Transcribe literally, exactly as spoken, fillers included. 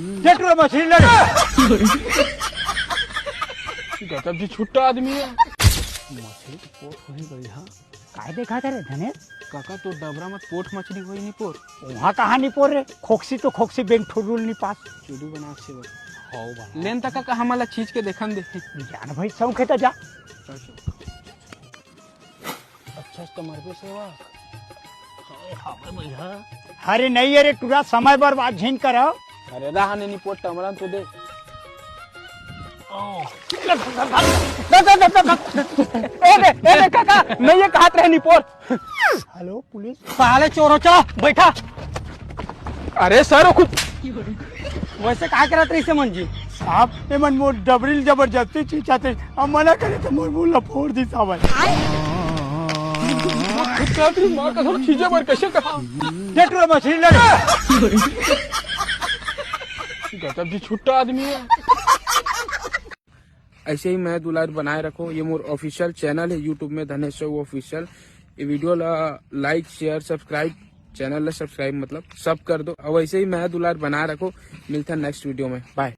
देख लो मछली लड़। गजब जी छुट्टा आदमी है। मछली तो पोठ होही बढ़िया। काय देखा था रे धनेश? काका, तो डबरा मत पोठ मछली होई निपोर। वहाँ कहाँ निपोर रे? खोकसी तो खोकसी, बेंग ठुरुल निपास। चुदू बना से बस। हौ बना। लेन तक का हमला छींच के देखन दे। जान भाई, शौक है तो जा। अच्छा, तो मरबे सेवा। अरे नहीं, अरे टूरा समय बर्बाद झिन करो। अरे रहा ने निपोर टमरन तो दे। ए दे, ए दे काका, नहीं ये कहत रहे निपोर। Hello police. साले चोरो, चला बैठा। अरे सर, वो खुद वैसे का करत रही से मन जी? साहब, एमन मोर डबरी ल जबरदस्ती छींचत हे। अब मना करे तो मोर मुंह ला फोड़ दी साहब। खुद का तेरी माँ का सब चीजें बर कैसे कहा? देख लो मछली लड़। गजब जी छुट्टा आदमी है। ऐसे ही मया दुलार बनाए रखो। ये मोर ऑफिशियल चैनल है YouTube में, धनेश साहू ऑफिशियल। ये वीडियो ला लाइक, शेयर, सब्सक्राइब, चैनल ला सब्सक्राइब मतलब सब कर दो। और ऐसे ही मया दुलार बनाए रखो। मिलता है नेक्स्ट वीडियो में, बाय।